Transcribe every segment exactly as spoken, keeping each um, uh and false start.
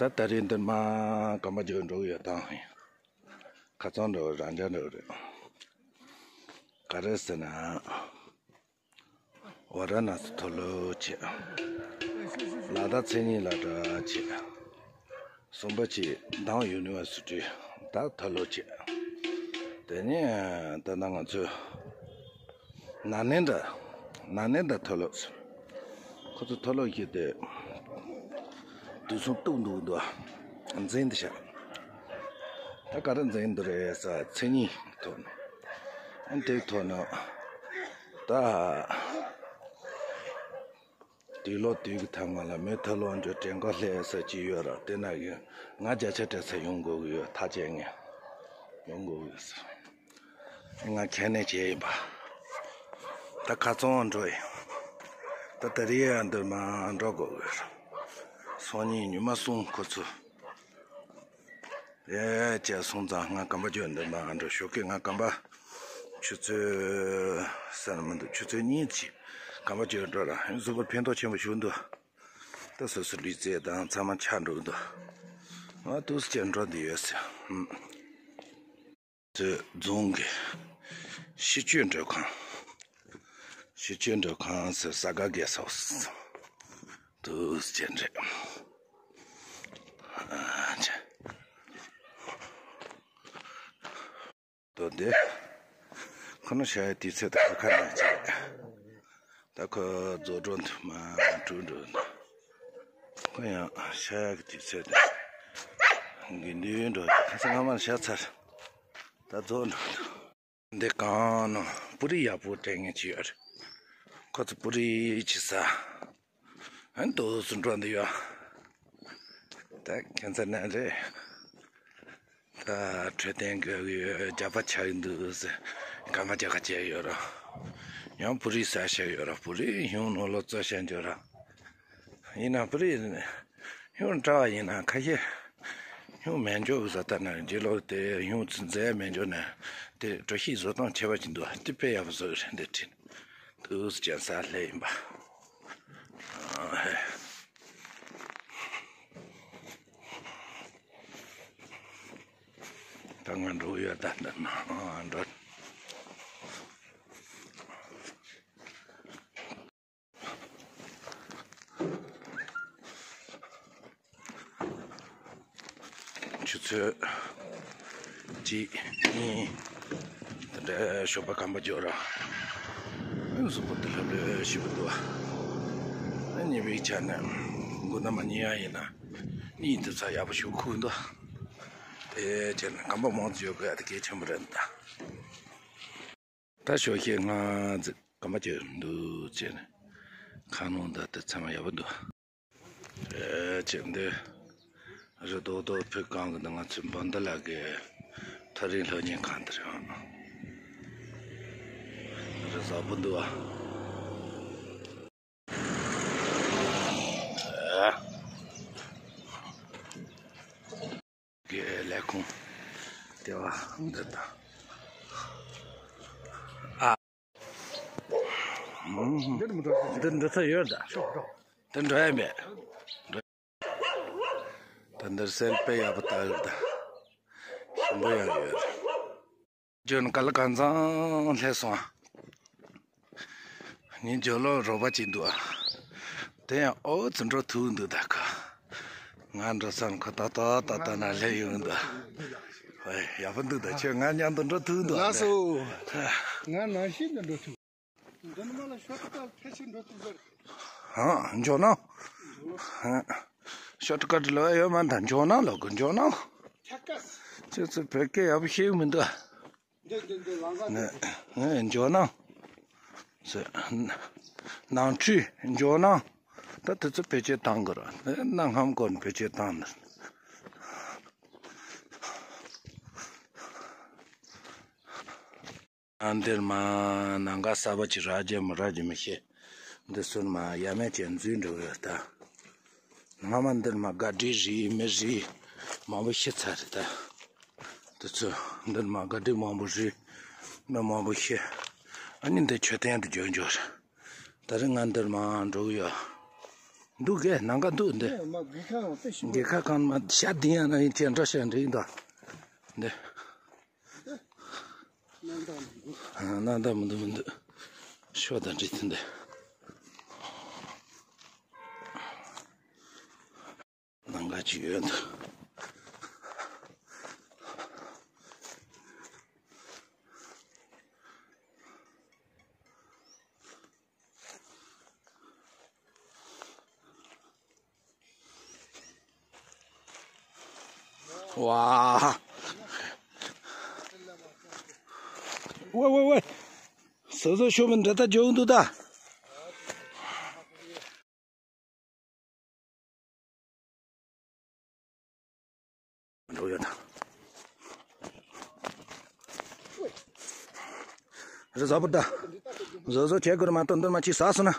ད་ད་རེས་འདིར་མ་གམ་པ་རྒྱག་འགྲོ་གི་ཡོད་དང་། ཁ་ཚང་འགྲོ་རང་འཇགས་འགྲོ་རེད། ག་རེ་ཟེར་ན། ཝཱ་ར་ཎ་སི་མཐོ་སློབ་བྱས། ལ་དྭགས་མཚན་ཉིད་སློབ་གྲྭ་བྱས། གསུམ་པ་བྱས་མདང་ཡུ་ནི་ཝར་སི་ཊི་ད་མཐོ་སློབ་བྱས། དེ་ནས་ད་ལྟ་ང་ཚོས་ན་ནིང་ད་ན་ནིང་ད་མཐོ་སློབ་ཁོ་ཚོ་མཐོ་སློབ་བྱས་ཏེ་དུས་མཚུངས་གཏུག་འདུག་འདུག་འཛིན་འདི་བྱ། ད་ག་རེ་འཛིན་འདི་རེད་ས་མཚན་ཉིད་ཐོག་ནས་ཨ་དེའི་ཐོག་ནས་ད། དུས་ལོ་དུས་ཀྱི་ཐ་མ་ལ་མི་ཐུབ་ལོ་འཇོ་དྲན་གོ་ལྷས་ས་ཅི་ཡོད་ར་དེ་ན་གི་ང་བརྒྱ་ཆ་བྲལ་ས་ཡོང་དགོས་གི་ཡོད་ཐག་བཅད་ངས་ཡོང་དགོས་གི་ཟེར། ང་ཁས་ལེན་བྱས་ཡིན་པ། ད་ཁ་ཚོང་འགྲོ་ཡིན། ད་ད་རེས་ཡང་འདིར་མ་འགྲོ་དགོས་གི་ར། སང་ཉིན་ཉི་མ་གསུམ་ཁོ་ཚོ། ཨེ་ཅེ་སོང་ཙང་ང་གམ་པ་ཅོ་འདི་མ་འགྲོ་ཞོགས་ཀས་ང་གམ་པ་ཆུ་ཚོད་ས་ན་མི་འདུག་ཆུ་ཚོད་གཉིས་ཅིག་གམ་པ་ཅོ་འགྲོ་ར་གཟུགས་པོ་ཕན་ཐོགས་ཆེན་པོ་བྱུང་འདུག་ད་སོ་སོ་ལུས་རྩལ་དང་ཚང་མ་ཆགས་འགྲོ་འདུག་ང་ཏུས་ཅེ་འགྲོ་འདི་ཡོད་ཟེར། ཚོད་རྫོང་གི་སྤྱི་སྤྱོད་མགྲོན་ཁང་། སྤྱི་སྤྱོད་མགྲོན་ཁང་ཟེར་ས་ག་གེ་སོགས་ཏུས་ཅེ་འདྲེ། ཨ་ཅེ། དོ་དེ། ཁོ་ན་ཤ་ཡ་དུས་ཚོད་དུ་ཁ་ཁ་ན་ཅི། ད་ཁོ་རྫོགས་འགྲོ་འདུག་མ་འགྲོ་འགྲོ་འདུག་ཁོ་ཡང་ཤ་ཡ་གི་དུས་ཚོད་དུ། དགེ་འདུན་འགྲོ་ཁ་སང་སྔ་མར་ཤ་ཚར། ད་རྫོགས་འགྲོ་འདུག་འདི་གང་ནོ་པུ་རི་ཡག་པོ་སྤྲད་ངེས་ཅི་ཡོད་རེད། ཁོ་ཚོ་པུ་རི་ཅི་ཟ། ཨན་ཏོ་སུ་འགྲོ་འདི་ཡོད། ད་ཁྱེད་ཚོ་ན་རེད། ད་འཕྲོད་བསྟེན་དགོས་ཀྱི་ཡོད་རྒྱག་པ་ཆགས་ཀྱི་འདུག་ཟེར་གམ་པ་རྒྱག་ག་བྱས་ཡོད་ར། ཡང་པུ་རི་ཟ་བྱས་ཡོད་ར་པུ་རི་ཡང་ནོར་ལོ་རྩ་བཤད་འཇོག་ར། ཡིན་ན་པུ་རི་ཡང་འདྲ་བ་ཡིན་ན་ཁ་ཤས་ཡང་མེད་འཇོག་གི་ཟ་ལྟ་ན་རྗེས་ལོ་དེ་ཡང་ཚུར་འཛེག་མེད་འཇོག་ན་དེ་གྲོ་ཞིབ་བཟོ་སྟངས་ཁྱད་པར་ཅིག་འདུག་ཨ་དེ་དཔེ་ཡག་པོ་བཟོ་གི་རེད་འདི་དྲིན། དུས་ཅན་ས་ལྷས་ཡིན་པ། ད་ང་འགྲོ་ཡོད་ད་འདི་ན་འགྲོ། ཆུ་ཚོད་གཅིག་གཉིས། དེ་འདྲ་ཞོགས་པ་གམ་པ་འཇོག་ར། གཟུགས་པོ་དེ་ལྷབ་ལྷོབ་ཞིག་འདུག་ཨ་ཉི་མའི་ཆ་ནས་མགོ་ན་མ་ཉལ་ཡ་ཡིན་ན་གཉིད་དེ་ཚ་ཡག་པོ་ཞིག་ཁུག་འདུག་དེ་བྱས་ན་གམ་པ་མང་ཙམ་ཡོད་དགོས་ཡ་དེ་གལ་ཆེན་པོ་རེད་ད། ད་ཞོགས་ཤིག་ང་ཚོ་གམ་པ་ཅིག་འདུག་ཅེས་ནས་ཁ་ནང་ད་ལྟ་ཚང་མ་ཡག་པོ་འདུག་ཨེ་ཅེ་འདི་རི་རྡོག་རྡོག་ཕུག་གང་གི་འདི་ང་ཚོའི་འབངས་འདི་ལ་གི་ཐག་རིང་སློབ་གཉེར་ཁང་འདི་རེད། རི་གཟར་པོ་འདུག་ཨ། གི་ལས་ཁུངས་ལྟེ་བ་འདི་དང་། ཨ། འདིར་མི་འགྲོ། འདིར་འགྲོ་ཐུབ་ཡོད་ད། འགྲོ་འགྲོ། འདིར་འགྲོ་ཡ་མེད། ད་འདིར་གསེར་དཔེ་ཡག་པོ་བཏགས་ཡོད་ད། ཞིམ་པོ་ཡང་ཡོད། ཇོན་ག་ལ་གང་ཚང་སླེབས་སོང་ཨ། ངའི་ཇོ་ལོ་རོགས་པ་གཅིག་འདུག་ཨ། དེ་ཡང་ཨོ་ཙི་འགྲོ་ཐུག་འདུག་ད་ཁ། ང་འགྲོ་སང་ཁ་ཏག་ཏག་ཏག་ཏག་ན་སླེབས་ཡོང་འདུག་ཨ། ཡག་པོ་འདུག་ད་ཁྱོད་ང་མཉམ་དུ་འགྲོ་ཐུག་འདུག་ཨ། ལགས་སོ། ང་ནང་བཞིན་དུ་འགྲོ་ཐུབ། འདི་ནི་མ་ལ་ཤོ་ཏི་ཀ་ཕལ་ཆེར་འགྲོ་ཐུབ་ཟེར། ཧང་འཇོ་ནང་། ཧང་ཤོ་ཏི་ཀ་ལོ་ཡོད་མ་ད་འཇོ་ནང་ལོ་གི་འཇོ་ནང་། ཁྱ་ཀ་ཁྱོད་ཚོ་བོད་སྐད་ཡག་པོ་ཤེས་ཀྱི་མི་འདུག་འདི་འདི་འདི་ལང་ཀ་ནས་འཇོ་ནང་། ནང་ཁྲུས་འཇོ་ནང་། ད་དེ་ཚོ་བེད་སྤྱོད་བཏང་དགོས་ར། གནའ་སྔ་མོ་སྐོར་ནས་བེད་སྤྱོད་བཏང་ནས། ཨ་འདིར་མ་ནང་ག་གསར་པ་ཅིག་རག་རྒྱུ་མི་རག་རྒྱུ་མི་ཤེས། འདི་ཚོར་མ་ཡ་མེད་ཅན་འཛུལ་འགྲོ་གི་ད། སྔ་མ་འདིར་མ་དགའ་སྤྲོའི་རིགས་མི་རིགས་མང་པོ་ཤི་ཚར་རེད་ད། དེ་ཚོ་འདིར་མ་དགའ་སྤྲོའི་མང་པོ་རིགས་མི་མང་པོ་ཤི། ཨ་ནི་འདི་མཆོད་རྟེན་དུ་འགྱུར་འགྱུར། ད་རེས་ང་འདིར་མ་འགྲོ་གི་ཡོད། འདུག་གས། ནམ་མཁའ་འདུག་འདི། མ་དགུན་ཁ་ཡང་དཔེ་ཞིམ་པོ། མགོན་ཁང་ཁང་མ་ཤ་དེ་ཡང་ན་ཡིན་དེ་འདྲ་ཤ་འདྲ་ཡིན་ད། འདི། གནམ་དྭངས་མི་འདུག་གནམ་དྭངས་མི་འདུག་མི་འདུག་ཤོག་དང་འདྲི་དེ་འདི། ནམ་མཁའ་ཅིག་ཡོད་འདུག་ཝ། ཝེ་ཝེ་ཝེ། སོ་སོ་ཤོ་མི་འདྲ་ད་འཇོག་འདུག་ད། འགྲོ་ཡོད་ད། རི་ཟ་བུ་ད། བཟོ་བཟོ་བྱེད་དགོས་རེད་མ་གཏོགས་འདིར་མ་ཅིག་ཟ་སོང་ན།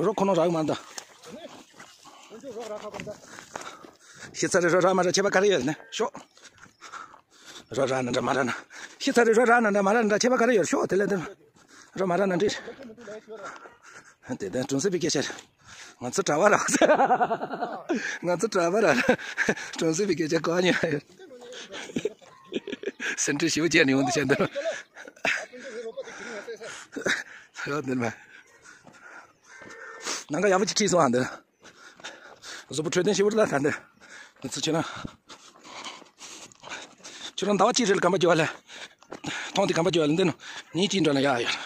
རོ་ཁོ་ན་རག་མ་ད། ཤི་ཚར་རི་རོ་རག་མ་རག་ཁྱད་པར་ག་རེ་ཡོད་ནི་ཤོག་རོ་རག་ན་འདྲ་མ་རག་ན། ཤི་ཚར་རི་རོ་རག་ན་འདྲ་མ་རག་ན་འདྲ་ཁྱད་པར་ག་རེ་ཡོད་ཤོག་དེ་ལས་འདིར། རོ་མ་རག་ན་འདྲི། དེ་ལྟར་གྲོང་གསེབ་པའི་སྐད་ཆ་རེད། ང་ཚོ་གྲྭ་པ་ར། ང་ཚོ་གྲྭ་པ་ར། གྲོང་གསེབ་པའི་སྐད་ཆ་གོ་ཉན་ཡོད། སེམས་ཁྲལ་ཞེ་པོ་བྱས་ནས་ཡོང་འདུག་བྱས་འདུག་ཡོད་འདུག་མ། ནམ་མཁའ་ཡག་པོ་ཅིག་ཁྲིད་སོང་ཨ་འདི། གཟུགས་པོ་འཕྲོད་བསྟེན་ཞེ་པོ་ལ་ད་འདི། ང་ཚོ་ཁྱེད་རང་། ཁྱེད་རང་ཟླ་བ་གཅིག་རེ་ལ་གམ་པ་རྒྱག་པ་ལ། ཐོང་དེ་གམ་པ་རྒྱག་པ་ལ་འདི་ནོ། ཉིན་གཅིག་འགྲོ་ན་ཡག་ཡོད།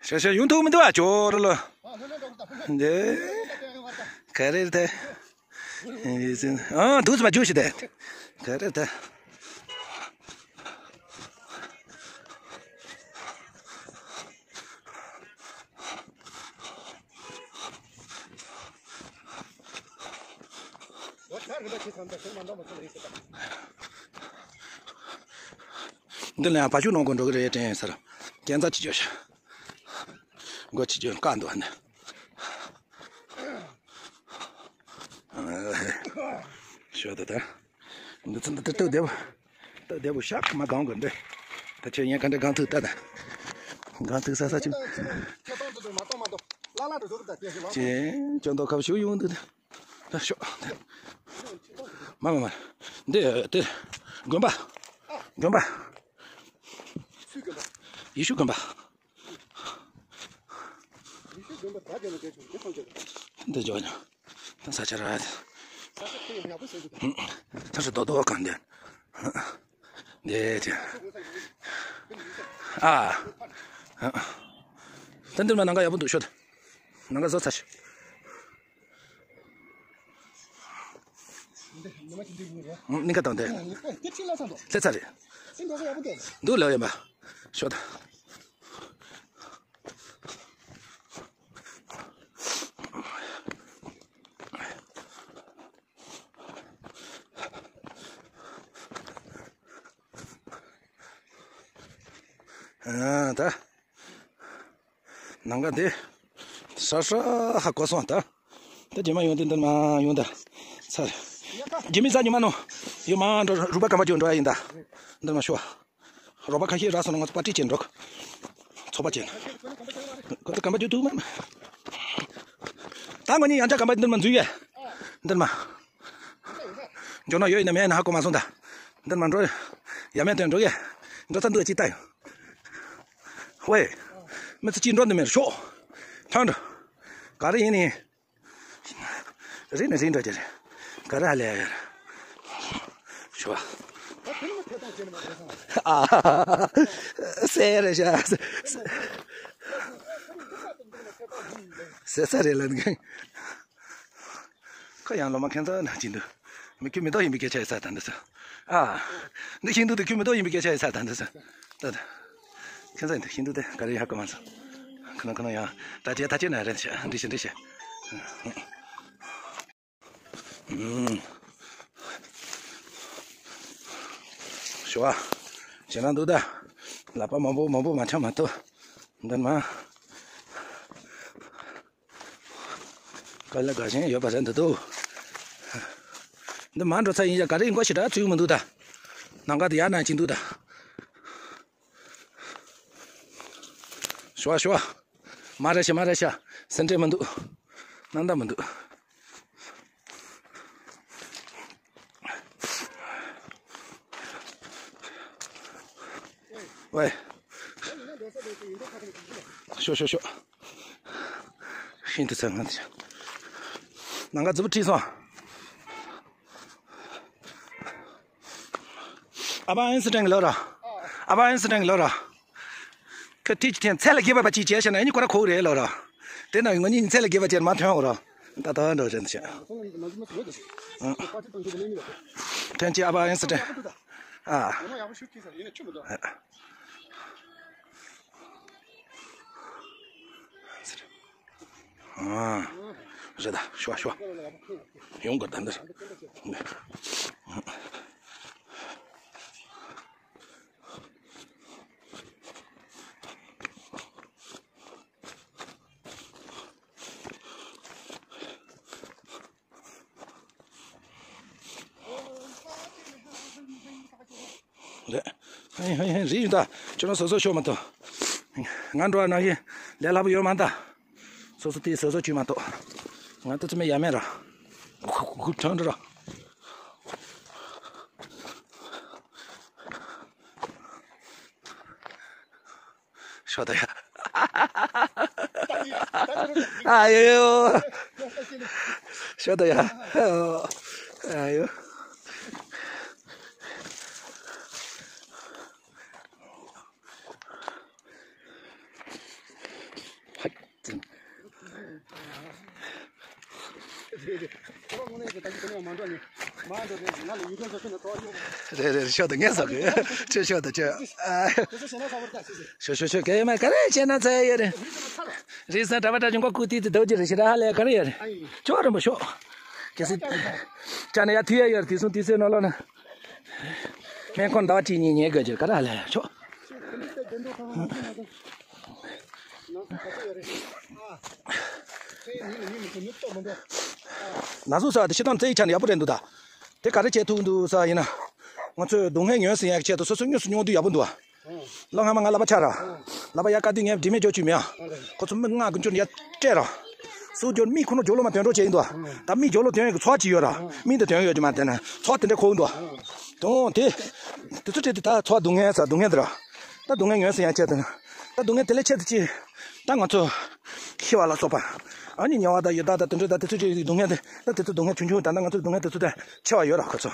ཤ་ཤ་ཡོང་ཐུབ་མི་འདུག་ཨ་ཅོ་ར་ལོ། འདི། ག་རེ་རེད་དེ། ཨ་འདུག་ཙམ་རྒྱུགས་ཤིག་དེ། ག་རེ་རེད་དེ། འདི་ལ་ཡང་བ་ཕྱུགས་ནང་ཁོ་འགྲོ་གི་རེད་དྲན་ཟེར། རྒྱན་རྩ་ཅི་བྱོས་ཤག་སྒོ་ཅི་བྱོས་བཀག་འདུག་ཨ་ནི། ཤོད་དེ་ད། འདི་ཚོ་འདི་ལྟ་བདེ་པོ། ལྟ་བདེ་པོ་ཤག་མ་གང་དགོས་འདི། ད་ཁྱོད་ཡན་ག་འདྲ་གང་ཐུག་ལྟ་ད། གང་ཐུག་ས་ས་ཅིག་ཁྱོད་གཏོང་འདུག་མ་གཏོང་མ་གཏོང་། ལ་ལ་འགྲོ་ཤོག་ད་དེ་ཤོག་ལ། ཅེ་ཅོ་མདོག་ཁ་པོ་ཞུ་ཡོང་འདུག་ད་ཤོག་མ་མ་མ། འདི་དེ། དགོན་པ། དགོན་པ། ཡེ་ཤུ་དགོན་པ། འདི་འཇོག་ཉོ། ད་ས་ཆ་ར། ད་ཧྲི་རྡོག་རྡོག་གང་འདི། འདི་དེ། ཨ། ད་འདིར་མ་ནང་ག་ཡག་པོ་འདུག་ཤོད། ནང་ག་བཟོ་ཚར་ཤག་ནི་ག་དང་དེ། ལྷེ་ཚ་རེད། འདུག་ལོ་ཡིན་པ། ཤོད། ཨ་ད། ནང་ག་དེ། ཧྲ་ཧྲ་ཧ་གོ་སོང་ད། ད་རྗེས་མ་ཡོང་དུས་འདིར་མ་ཡོང་ད། ཚར། རྗེས་མའི་ས་ཉི་མ་ནོ། ཡོད་མ་འགྲོ་རུ་པ་གམ་པ་ཅོ་འགྲོ་ཡ་ཡིན་ད། འདིར་མ་ཤོག་རོགས་པ་ཁ་ཤས་རག་སོང་ན་ང་ཚོ་པར་ཊི་བྱེད་འགྲོ། ཚོགས་པ་བྱེད། ཁོ་ཚོ་གམ་པ་ཅོ་ཐུག་མ། ད་ང་གཉིས་ཡང་བསྐྱར་གམ་པ་འདིར་མ་འཛུལ་ཡ། འདིར་མ། འགྱོ་ན་ཡོད་ཡིན་ན་མེད་ན་ཧ་གོ་མ་སོང་ད། འདིར་མ་འགྲོ། ཡ་མེད་དོན་འགྲོ་གས། འགྲོ་ཚ་འདུག་ཅི་ལྟ་ཡོང་། ཝེ། མི་ཚེ་གཅིག་འགྲོ་འདི་མེད་ར་ཤོག་ཐོན་འགྲོ། ག་རེ་ཡིན་ནི། རེད་ནི་རེད་འགྲོ་རྒྱུ་རེད། ག་རེ་ཧ་ལས་ཡ་ཡོད་ར། ཤོག་ཨ། ཟེར་རེད་ཤག་ཟེར་ས་རེད་ལ་འདི། ཁོ་ཡང་ལོ་མ་ཁྱེད་ཚོ་ན་ཅི་འདུག་མི་ཁྱོད་མི་ཐོག་ཡིན་པའི་སྐད་ཆ་ཡིན་ས་ད་འདི་ས། ཨ། འདི་ཤིང་འདུག་དེ་ཁྱོད་མི་ཐོག་ཡིན་པའི་སྐད་ཆ་ཡིན་ས་ད་འདི་ས། ད་ད། ཁྱེད་ཚོ་འདི་ཤིང་འདུག་དེ་ག་རེ་ཧ་གོ་མ་སོང་། ཁོ་ན་ཁོ་ན་ཡང་ད་ཅེ་ད་ཅེ་ན་རེད་ཤག་འདི་ཤི་འདི་ཤི། ཨུམ། ཞོ་བ། ཞེ་ན་འདུག་ད། ལག་པ་མང་པོ་མང་པོ་མ་འཆང་མ་ཐུབ། འདི་མ། དཀའ་ལས་དགའ་ཞེན་ཡོད་པ་རེད་འདི་འདུག་འདི་མར་འགྲོ་ཚར་ཡིན་ཡ། ག་རེ་ཡིན་གོ་ཞེ་དྲག་ཚུགས་མི་འདུག་ད། ནམ་མཁའ་དེ་ཡར་ནང་ཅིག་འདུག་ད། ཤོག་ཤོག་མར་རེ་ཤ། མར་རེ་ཤ། སེམས་ཁྲལ་མི་འདུག་སྣང་དག་མི་འདུག་ཝེ། ཤོག་ཤོག་ཤོག་ཤིན་ཏུ་ཚ་ང་དེ། ནམ་མཁའ་རྫིག་པོ་ཁྲིད་སོང་། ཨ་ཕ་ཨིན་སི་ཊན་གྱི་ལོ་ར། ཨ་ཕ་ཨིན་སི་ཊན་གྱི་ལོ་ར། ཁ་ཐིག་ཅིག་འཐེན་ཚད་ལས་བརྒལ་བ་པ་ཅིག་བྱས་ཤེ་ན་ཨ་ནི་ཁོ་ར་ཁོག་རེད་ལོ་ར། དེ་ན་ང་གཉིས་ཚད་ལས་བརྒལ་བ་བྱས་མ་ཐོན་འོ་ར། ད་ད་འགྲོ་རེད་འདི་བྱས། ཐོན་ཅིག་ཨ་ཕ་ཨིན་སི་ཊན། ཨ། ཨ། རེད་ད། ཤོག་ཤོག་ཡོང་དགོས་ད་འདིར། རེད། ཧེ་ཧེ་ཧེ་རེད་ཡིན་ད། ཁྱོད་རང་སོ་སོ་ཤོག་མ་གཏོགས། ང་འགྲོ་བ་ནང་བཞིན་ལས་སླ་པོ་ཡོད་མ་ད། སོ་སོ་དེ་སོ་སོ་བྱུས་མ་གཏོགས། ང་ཏི་ཚོ་མེད་ཡ་མེད་ར། ཁུ་ཁུ་ཁུ་ཁྲོན་འགྲོ་ར། ཤོག་ད་ཡ། ཨ་ཡོ་ཡོ། ཤོག་ད་ཡ། ཨ་ཡོ། རེད་རེད། ཤོག་ད་ངས་ཟ་གི། ཁྱོད་ཤོག་ད་ཁྱོད། ཨ། ཤོག་ཤོག་ཤོག་ག་ཡོད་མ་ག་རེ་བྱས་ན་ཚ་ཡ་ཡོད་རེད། རེས་གཟའ་གྲྭ་པ་གྲྭ་ཆུང་ཀ་ཀུ་ཏི་དེ་དོ་ཅི་རེད་ཤི་ར་ཧ་ལས་ག་རེ་ཡོད་རེད། ཅོག་རིན་པོ་ཤོག་གལ་སྲིད། ཅག་ནི་ཡ་ཐུ་ཡ་ཡོད་རེད། དེ་སོང་དུས་ཚོད་ནང་ལོགས་ན། སྨན་ཁང་ཟླ་བ་གཅིག་གཉིས་ཉལ་དགོས་ཀྱི་ག་རེ་ཧ་ལས་ཤོག་ན་ཟུག་ཟ་བ་དེ་ཤི་སྟངས་རྩེ་ཡི་ཆ་ནས་ཡག་པོ་རེད་འདུག་ད། དེ་ག་རེ་བྱེད་ཐུབ་འདུག་ས་ཡིན་ན། ང་ཚོས་སྡུག་བསྔལ་ངོས་ཟིན་ཡག་ཆེད་དུ་སོ་སོ་དངོས་སུ་མྱོང་དུས་ཡག་པོ་འདུག་ཨ། ལོ་སྔ་མ་ང་ལག་པ་ཆག་ར། ལག་པ་ཡར་བཀག་དུས་ངས་འབྲི་མེད་འཇོག་བཅུག་མེད་ཨ། ཁོ་ཚོ་མི་ལྔ་དགུ་མཆོད་ནས་ཡར་སྤྲད་ར། སུ་འཇོག་མི་ཁོ་ན་འཇོག་ལོ་མ་དོན་གྲོགས་བྱས་ཡིན་འདུག་ཨ། ད་མི་འཇོག་ལོ་དོན་ཡོད་ཀྱི་ཚོགས་ཅིག་ཡོད་ར། མི་འདི་དོན་ཡོད་ཀྱི་མ་དེ་ན་ཚོགས་དེ་འདྲ་ཁོག་འདུག་ཨ། དོན་དེ། དེ་ཚོ་སྤྲད་དེ་ད་ཚོགས་སྡུག་བསྔལ་ས་སྡུག་བསྔལ་འདི་ར། ད་སྡུག་བསྔལ་ངོས་ཟིན་ཡག་ཆེད་དུ་ན། ད་སྡུག་བསྔལ་དེ་ལས་ཆེད་དུ་ཅི། ད་ང་ཚོ། ཤི་བ་ལ་སོགས་པ། ཨ་ནི་དམྱལ་བ་དང་ཡི་དྭགས་དང་དེ་འདྲ་ད་དེ་ཚོ་ཅིག་སྡུག་བསྔལ་དེ་ད་དེ་ཚོ་སྡུག་བསྔལ་ཆུང་ཆུང་ད་ལྟ་ང་ཚོ་སྡུག་བསྔལ་དེ་ཚོ་ད་ཆེ་བ་ཡོད་ར་ཁོ་ཚོ།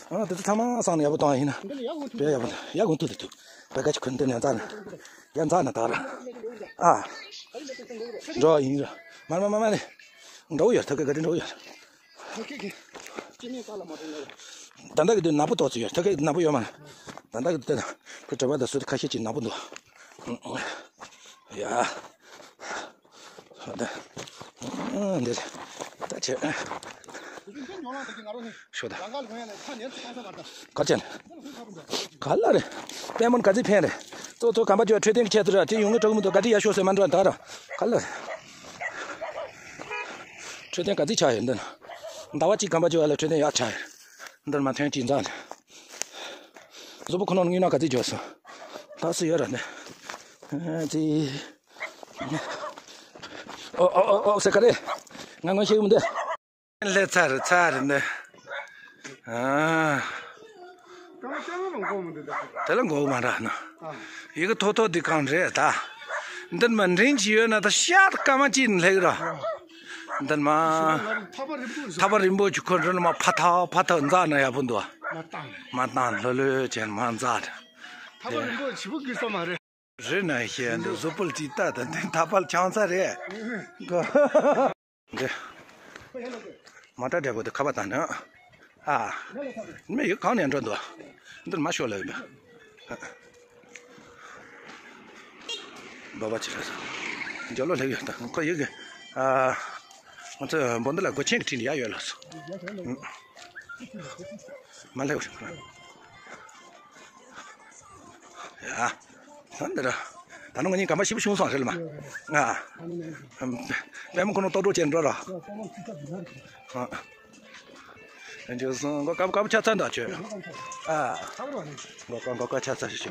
ཨ་དེ་ཚོ་ཚང་མ་སང་ནས་ཡག་པོ་བཏང་བ་ཡིན་ན། དཔེ་ཡག་པོ་ཡག་གོང་ཐུག་དེ་ཐུག་བེ་ག་ཅིག་ཁུར་འདི་ནས་འཛག་ན། ཡ་འཛག་ན་དག་ར། ཨ། འགྲོ་ཡིན་ར། མ་མ་མ་མ་ནི། འགྲོ་ཡོད་ཐུག་གི་ག་དེ་འགྲོ་ཡོད། ད་ལྟ་གི་དུས་ནག་པོ་ཏོག་ཙམ་ཡོད། ད་གི་ནག་པོ་ཡོད་མ་རེད། ད་ལྟ་གི་དུས་ཁོ་གྲྭ་པ་དང་སུ་དེ་ཁ་ཤས་ཀྱིས་ནག་པོ་འདུག་ཡ། ད་འདི་ད་ཆེ། ཤོད་ད། ག་ཅན། ག་ལ་རེད། དཔལ་མོ་ག་ཚོད་ཕན་རེད། ཙོ་ཙོ་གམ་པ་ཅོ་འཕྲོད་བསྟེན་གྱི་ཆེད་དུ་ར་དེ་ཡོང་གི་གྲོགས་མི་འདུག་ག་དེ་ཡ་ཤོད་ཟེར་མ་འགྲོ་ད་ར། ག་ལ་རེད། འཕྲོད་བསྟེན་ག་ཚོད་ཆགས་ཡོད་འདི་ན། ཟླ་བ་གཅིག་གམ་པ་ཅོ་ཡ་ལ་འཕྲོད་བསྟེན་ཡག་ཆགས་ཡོད། འདིར་མ་ཐོན་གྱིས་འཛག་ནས། གཟུགས་པོ་ཁོ་ནར་དངུལ་ནག་ག་ཚོད་འཇོག་སོང་། ད་སུ་ཡོད་ར་ནི། ཨ་ཙི། ཨོ་ཨོ་ཨོ་ཨོ་ཟེར་ག་རེ། ང་ངོ་ཤེས་གི་མི་འདུག་སླེབས་ཚར་རེད་ཚར་རེད་འདི། ཨ། དེ་ལ་མགོ་བོ་མ་འདྲ་ན། ཡི་གེ་ཐོག་ཐོག་འདི་གང་རེད་ད། འདིར་མ་འདྲེན་གྱི་ཡོད་ན་ད་ཤ་ད་སྐར་མ་གཅིག་ནས་སླེབས་ར། འདིར་མ། ཐག་པ་རིང་པོ་ཞིག་ཁོ་འདྲ་ནས་མ་ཕ་ཐག་ཕ་ཐག་འཛག་ན་ཡག་པོ་འདུག་མ་བཏང་། མ་བཏང་ལྷོད་ལྷོད་བྱས་ནས་མ་འཛག་ད། ཐག་པ་རིང་པོ་ཞེ་པོ་དགོས་ས་མ་རེད། རེད་ན་ཤེས་འདུག་གཟུགས་པོ་ལ་ཅིག་ལྟ་དང་དེ་ཐག་པ་ལ་ཆང་ས་རེད། འདི། མ་ཏྲ་འདྲ་པོ་དེ་ཁ་པར་བཏང་ན། ཨ། མི་ཡིག་གང་ནས་འགྲོ་འདུག་འདིར་མ་ཤོག་ལ་ཡོད་པ། འབའ་བ་ཅི་རེད། འཇོ་ལོ་ལེགས་ཡོད་ད་ཁོ་ཡིག་གི། ཨ། ང་ཚོ་འབོ་འདི་ལ་སྒོ་ཆེན་གྱི་ཁྲིད་ནས་ཡར་ཡོད་ལ་སོ། མ་ལེགས་རེད། ཡ། ད་འདི་ར། ད་ནང་ང་གཉིས་གམ་པ་ཞིབ་ཤུང་སོང་རེད་ལ་མ། ང་། པད་མ་ཁོ་ནང་ལྟོགས་གྲོགས་བྱས་འགྲོ་ར། ཨ། ཁྱོད་ཚོ་མགོ་དཀར་པོ་དཀར་པོ་ཆགས་ཚར་འདུག་ཁྱོད། ཨ། མགོ་དཀར་མགོ་དཀར་ཆགས་ཚར་ཞིག་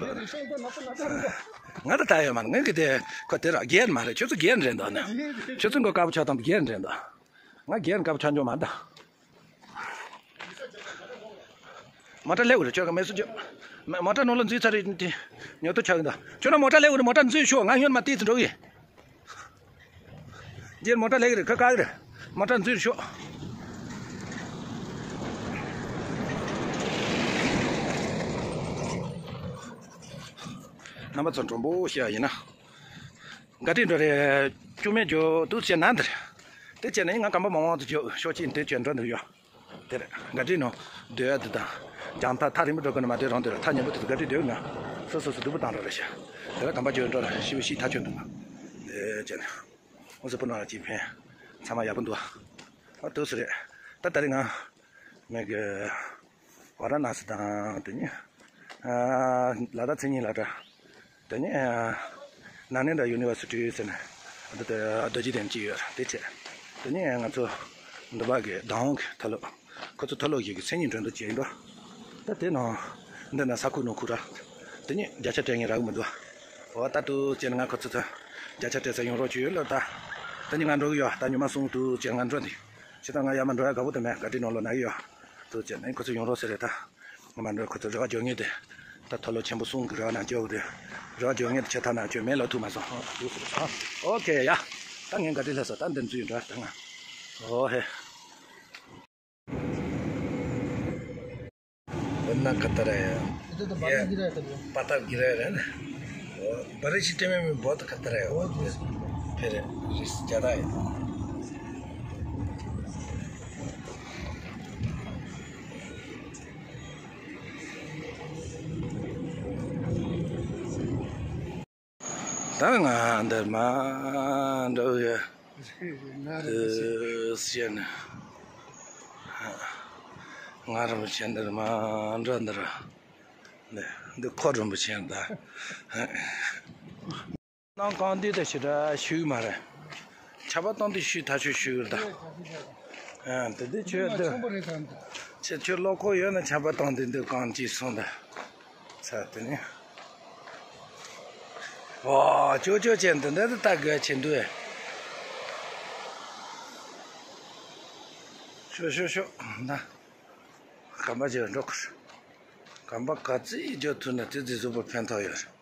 ང་ད་ལྟ་ཡོད་མ་རེད། ངས་གི་དེ་ཁོ་དེ་ར་རྒན་མ་རེད། ཁྱོད་ཚོ་རྒན་རེད་འདུག་ན། ཁྱོད་ཚོ་མགོ་དཀར་པོ་ཆགས་དང་རྒན་རེད་འདུག་ང་རྒན་དཀར་པོ་ཆགས་འཇོག་མ་ད། མོ་ཊ་སླེབས་རེད། ཁྱོད་ཀྱི་མེ་སུ་ཅོ། མོ་ཊ་ནང་ལ་འཛུལ་ཚར་རེད་དེ། ཉོ་ཐུབ་ཆགས་གི་འདུག་ཁྱོད་རང་མོ་ཊ་སླེབས་རེད། མོ་ཊ་འཛུལ་ཤོག་ང་སྔོན་མ་ཏིས་འགྲོ་གི། རྗེས་མོ་ཊ་སླེབས་ཀྱི་རེད། ཁ་བཀག་གི་རེད། མོ་ཊ་འཛུལ་ཤོག་རྣམ་པ་ཚོ་མགྲོན་པོ་ཞེས་ཡིན་ན། འགའ་འདྲི་འགྲོ་རེད། ཅུང་མེད་འགྱོ་འདུག་བྱས་ན་འདིར། དེ་བྱས་ན་ང་གམ་པ་མང་མང་དུ་འགྱོ་ཤོག་ཅིག་དེ་བྱས་འགྲོ་འདུག་ཡོད། དེར་འགའ་འདྲི་ནང་སྡོད་ཡ་དེ་དང་། རྒྱང་ཐག་ཐག་རིང་པོ་འགྲོ་དགོས་ན་མ་སྡོད་རང་སྡོད་ར། ཐག་ཉེ་པོ་དེ་ཚོ་འགའ་འདྲི་སྡོད་ན། སོ་སོ་སོ་སྡུག་པོ་བཏང་ར་རེད་ཤག་དེ་ལ་གམ་པ་འགྱོ་འགྲོ་ར་ཤི་བོ་ཤི་ཐག་ཆོད་འདུག་ན། དེ་བྱས་ན། འོ་ཟེར་པོ་ནང་ལ་ཅིག་ཕན། ཚང་མ་ཡག་པོ་འདུག་ཨ་དུ་སུ་རེད། ད་ད་རེས་ང་། མེ་གི། ཝཱ་ར་ཎ་སི་དང་དེ་ནི། ཨ། ལ་དྭགས་མཚན་ཉིད་ལ་འདྲ། དེ་ནི། ཨ། ནཱ་ལེནྡྲ་ཡུ་ནི་ཝར་སི་ཊི་ཟེར་ནས། འདི་ལྟར་རྡོ་རྗེ་གདན་གཅིག་ཡོད་ར་དེ་བྱས། དེ་ནི་ང་ཚོ་འདི་པ་གི་དང་གི་མཐོ་སློབ། ཁོ་ཚོ་མཐོ་སློབ་ཞིག་གི་མཚན་ཉིད་འགྲན་བསྡུར་བྱས་ཡིན་འགྲོ། ད་དེ་ནང་འདི་ན་ས་ཁུག་ནང་ཁུག་ར། དེ་ནི་བརྒྱ་ཆ་སྤྲད་ངེས་རག་གི་མི་འདུག་འོ་ད་དུ་བྱས་ན་ང་ཁོ་ཚོ་ཚོ་བརྒྱ་ཆ་སྤྲད་ས་ཡོང་རོགས་བྱོས་ལ་ད། ད་ནི་ང་འགྲོ་གི་ཡོད། ད་ཉི་མ་གསུམ་དུ་བྱས་ང་འགྲོ་འདི། ཕྱི་ད་ང་ཡར་མར་འགྲོ་ཡ་དགའ་པོ་དེ་མེད། ག་དྲིན་ནང་ལོ་ན་གི་ཡོད། དུ་བྱས་ན་ཁོ་ཚོ་ཡོང་རོགས་ཟེར་རེད་ད། ང་མ་འགྲོ་ཁོ་ཚོ་རེ་བ་འཇོག་ངེས་དེ། ད་མཐོ་སློབ་ཆེན་པོ་གསུམ་གི་རེ་བ་ན་འཇོག་དེ། རེ་བ་འཇོག་ངེས་དེ་ཆེ་ཐ་ན་ཁྱོད་མེད་ལ་ཐུག་མ་སོང་། ཨོ་དུ་ཟེར་སོང་། ཨོ་ཁེ་ཡ། ད་ངས་ག་དྲིན་ལྷ་ས་ད་འདི་འཛུལ་འགྲོ་ད་ང་། ཨོ་ཧེ། वरना खतरा है। इधर तो बादल गिरा है तभी। पत्थर गिरा है ना। और बारिश के टाइम में बहुत खतरा है। बहुत रिस्क। फिर रिस्क ज़्यादा है। ད་ང་འདིར་མ་འགྲོ་ཡ། དུ་ཟེར་ནས། ང་རིན་པོ་ཆེ་འདིར་མ་འགྲོ་འདིར། འདི་འདི་ཁོ་རིན་པོ་ཆེ་ད། ནང་གང་འདི་ད་ཞི་ར་ཞུས་མ་རེད། ཆར་པ་བཏང་དུས་ཞུས་ཐག་ཆོད་ཞུས་ད། ཨ་དེ་དེ་ཆོད་དེ། ཆེ་ཆོད་ལོ་ཁོ་ཡོད་ན་ཆར་པ་བཏང་དུས་འདི་གང་ཅི་སོང་ད། ཚ་དེ་ནི། ཝ། ཅོ་ཅོ་ཅན་དེ་འདྲ་དེ་ལྟ་དགོས་ཆེ་འདུག་ཨེ། ཤོ་ཤོ་ཤོ། ན། གམ་པ་ཅེ་འགྲོ་ཁར། གམ་པ་ག་ཚི་ཡི་ཇོ་ཐུ་ན་ཙི་ཙི་གཟུགས་པོ་ཕན་ཐོགས་ཡོད་རེད།